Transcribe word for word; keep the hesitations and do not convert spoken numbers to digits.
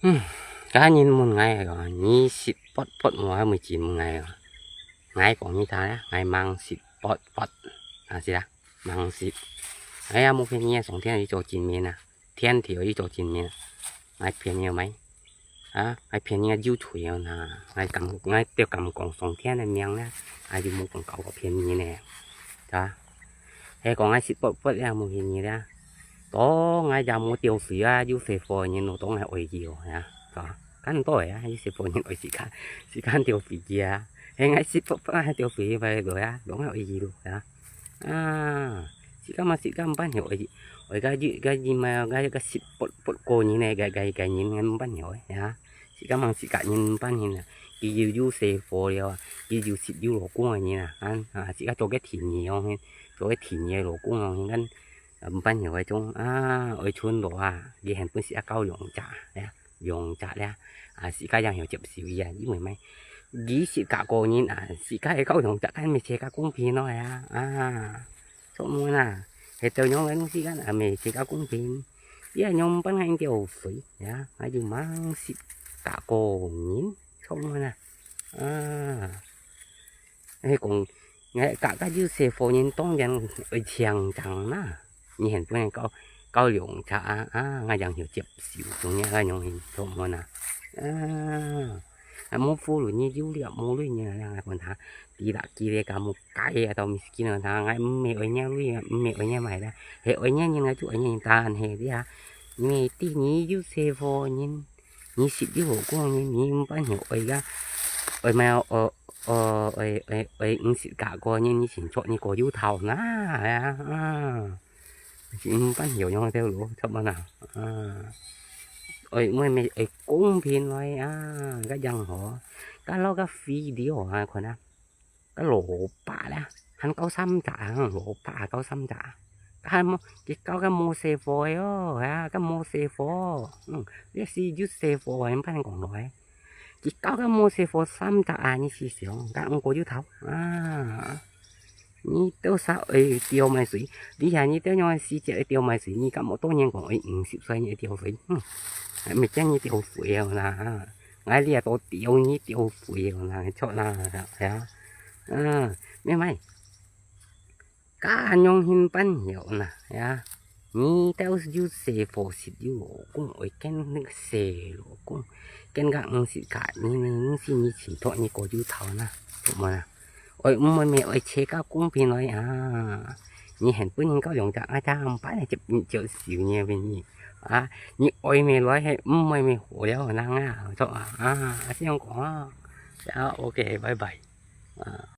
嗯，該人問𠊎講，你食pot pot無？還問問𠊎講，𠊎講你聽啊，𠊎吂食pot pot，啊，係啦，吂食。哎呀，無騙你啊，上天有一座真面啊，天地有一座真面啊，𠊎騙你有無？啊，𠊎騙你啊，有罪啊呐！𠊎敢，𠊎都敢講上天个名呢，𠊎就無講搞個騙你呢，係吧？ 係講𠊎食pot pot了，無騙你了。當𠊎也無吊水啊，有細貨个人咯，當𠊎愛佢哦，呀，係吧？間多啊，有細貨人愛自家，自家吊水機啊。係𠊎食pot pot啊，吊水機擺落啊，當𠊎愛佢咯，呀。啊，自家嘛自家毋捌曉愛佢，愛个佢个佢嘛个个食pot pot个人呢，个个个人毋捌曉呀。自家嘛自家人毋捌曉啊，佢又有細貨了啊，佢又食有老公个人啊，啊，自家做个第二哦。 做个第二个老公哦，你看，呃，毋捌曉个種啊，愛賰落啊，佢還本事啊，搞兩隻，哎呀，兩隻了，啊，自家也曉接受佢啊，因為麼，佢自家個人啊，自家个搞兩隻，但係自家公平咯呀，啊，做麼啊？係到樣个東西間啊，毋係自家公平，佢啊，樣般還吊水呀，啊，又吂自家個人，做麼啊？啊。 係講，𠊎家家有細貨人當然會請請啦。你還本來搞，搞兩隻啊，啊，𠊎正曉接受，總之𠊎用做麼啊？啊，啊，無福了，你有了，無鐳呢，𠊎講他，佢啦，佢咧，甲無解啊，到miskin啊，他，𠊎毋係愛你鐳啊，毋係愛你買啦，係愛你人，𠊎就愛你人，但係這下，你知你有細貨人， 你食有老公呢，你毋捌曉愛个，愛買，呃，呃，愛，愛，愛，毋識嫁過呢，你先著你個油頭啦，係啊，啊，毋捌曉用條路，著無啦？啊，愛，妹妹，愛公平來啊，該樣好，該老个肥料啊，看啊。 該蘿蔔啦，還搞三隻啊，蘿蔔啊搞三隻啊，該無，佢搞个無細貨个哦，啊，該無細貨，嗯，這係有細貨个，毋捌講來。佢搞个無細貨三隻啊，你試想，該五個月頭啊，你都少愛吊買水，你看你都用時節愛吊買水，你敢無多年講愛五十歲你愛吊水，嗯，還毋係驚你吊水哦啦，啊。 𠊎這都吊你吊水哦，那著啦，係啊，嗯，明白？該恁樣形般樣啦，係啊，你兜有細貨食有老公，愛跟該細老公，跟个毋識嫁，你，你，你是你前頭你個油頭啦，著無啦？ 愛毋愛咩愛自家公平來啊！你還分人搞兩隻，啊，這樣辦呢，就，就少年分你啊！你愛咩來，係毋愛咩好了，人啊，著啊，啊，這樣講啊，啊，OK，拜拜，啊。